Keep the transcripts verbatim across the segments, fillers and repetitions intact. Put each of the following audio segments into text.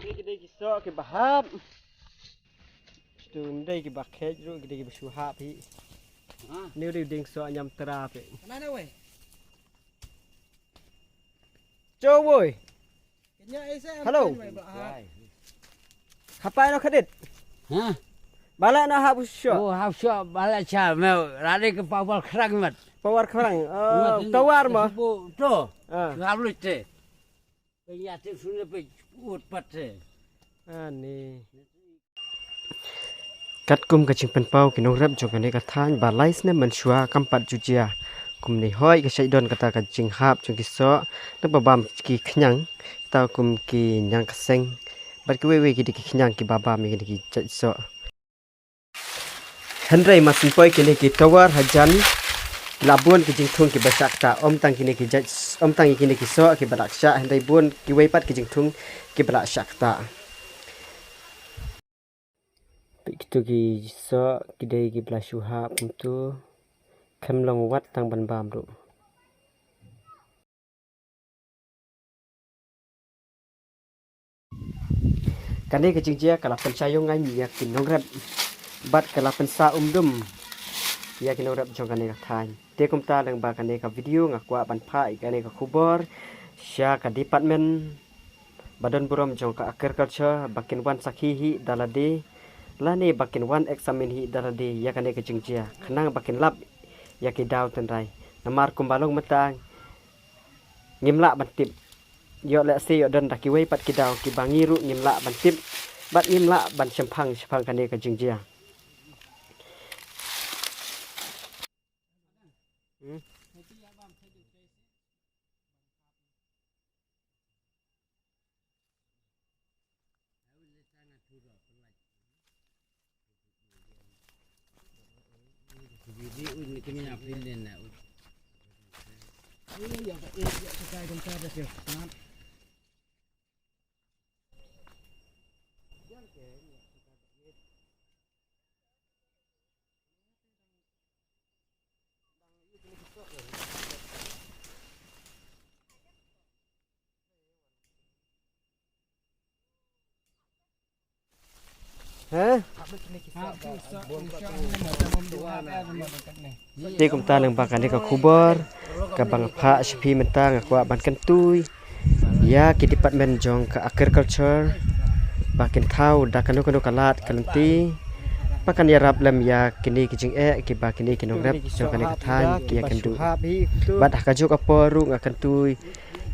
Ki dei ki soh kiba hap. Stu dei kiba khet ruh, ki dei kiba shu hap hi. Ha? Ni dei ding soh ñiam tra pe. Mana wei? Cho woi. Hello. Khapai no khadit. Ha? Bala na hap sho. Oh, hap sho bala cha me rade ke power khrang mat. Power khrang. Oh, tower ma. To. Ah. Ngap lu te. Pe ya te sune pe ut pat te. Ani. Katkum ka jingpynpaw ki nongrep jong kane ka thaiñ ba lai snem mynshuwa kam pat ju jia. Kumne hoi ka shait don kata ka jinghap jong ki soh, naba bam ki khñiang, kata kum ki ñiang ka seng. Bad kiwei wei ki dei ki khñiang kiba bam ïa kine ki jait soh. Hynrei mar syn poi kine ki tower hajan, la bun ki jingthung kiba shah kata, ym tang kine ki jait, ym tang ïa kine ki soh kiba la shah, hynrei bun kiwei pat ki jingthung kiba la shah kata. Peit kito ki soh ki dei kiba la shu hap kumto. Khlem long wat tang ban bam ruh. Kane ka jingjia ka la pynshai ïong ngaiñ ïa ki nongrep bad ka la pynsa umdum ïa ki nongrep jong kane ka thaiñ. Te kumta lyngba kane ka video nga kwah ban phah ïa kane ka khubor sha ka department ba don burom jong ka agriculture ba kin wan sakhi hi da lade lane ba kin wan examine hi da lade ïa kane ka jingjia khnang ba kin lap ïa ki daw tynrai. Namar kumba long mynta ngim lah ban tip. Ïoh lehse ïoh don da kiwei pat ki daw kiba ngi ruh ngim lah ban tip bad ngim lah ban shemphang shaphang kane ka jingjia. Hmm. Te kumta lyngba kane ka khubor kaba nga phah sha phi mynta nga kwah ban kyntu ïa ki department jong ka agriculture ba kin thaw da kano kano ka lad ka lynti ba kan ïarap lem ïa kine ki jingeh kiba kine ki nongrep jong kane ka thaiñ ki ïakynduh. Bad ha kajuh ka por ruh nga kyntu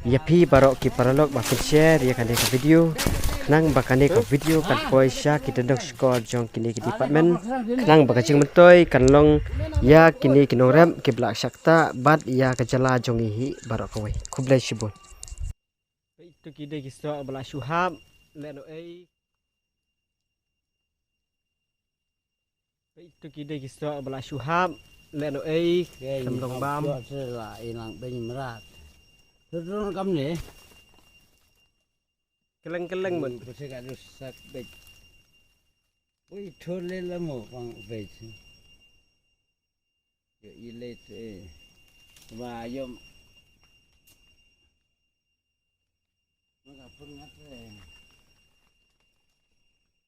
ïa phi baroh ki paralok ba phin share ïa kane ka video khnang ba kane ka video kan poi sha ki tyndong shkor jong kine ki department khnang ba ka jingmyntoi kan long ïa kine ki nongrep kiba la shah kata bad ïa ka jylla jong ngi hi baroh kawei. Khublei shibun. Peit to ki dei ki soh ba la shu hap lehnohei. Peit to ki dei ki soh ba la shu hap lehnohei. Khlem long bam. Soh se la i lang beiñ mrad. Thut run kam ne. Kylleng kylleng mut. Ko se ka dus sak beit. Ui thut le la mo bang beit. Yo i le te. Ba yom. Maka pun ngat le.